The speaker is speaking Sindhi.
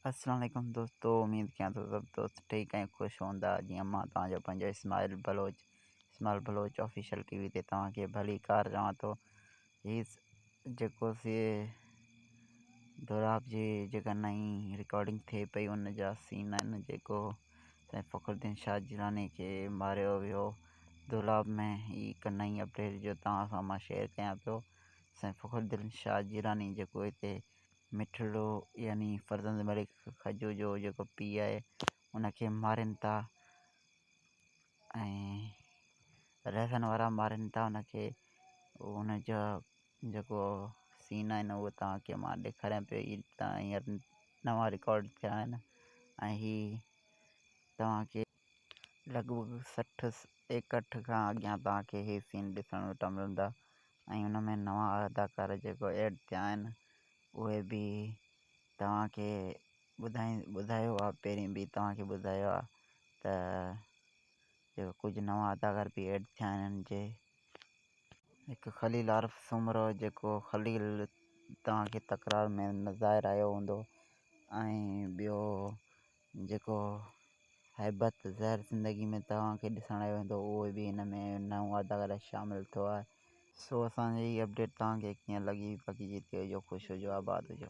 اسلام عليڪم دوستو اميد ڪيان ٿو سڀ دوست ٺيڪ ۽ خوش هوندا. جيئن مان توهان جو پنهنجو Ismail Baloch Ismail Baloch official T V تي توهان کي ڀلي ڪار چوان ٿو. هي جيڪو سي دولاب جي جيڪا نئين رڪارڊنگ ٿئي پئي ان جا سين آهن جيڪو سائين فخر الدين شاهه جيلاني کي ماريو ويو دولاب ۾ هي هڪ نئين اپڊيٽ جو توهان سان مان شيئر ڪيان پيو. سائين فخر الدين شاهه جيلاني جيڪو هتي مٺڙو يعني فرزند ملڪ کجو جو جيڪو پيء آهي ان کي مارين ٿا ۽ رهسن وارا مارين ٿا ان کي ان جا جيڪو سين آهن اهو توهان کي مان ڏيکاريان پيو هي تان هينئر نوان رڪارڊ ٿيا آهن ۽ هي توهان کي لڳ ڀڳ 60 61 کان اڳيان توهان کي هي سين ڏسڻ وٽان ملندا ۽ ان ۾ نوان اداڪار جيڪو ايڊ ٿيا آهن اهي به توهان کي ٻڌائي ٻڌايو آهي پهرين به توهان کي ٻڌايو آهي ته جيڪو ڪجهه نوان اداڪار به ايڊ ٿيا آهن انهن جي هڪ خليل عارف سومرو جيڪو خليل توهان کي تڪرار ۾ نظر آيو هوندو ۽ ٻيو جيڪو هيبت زهر زندگي ۾ توهان کي ڏسڻ آيو هوندو اهو به هن ۾ نئون اداڪار شامل ٿيو آهي. سو اسان جي هي اپڊيٽ توهان کي ڪيئن لڳي باقي جتي هجو خوش هجو آباد هجو.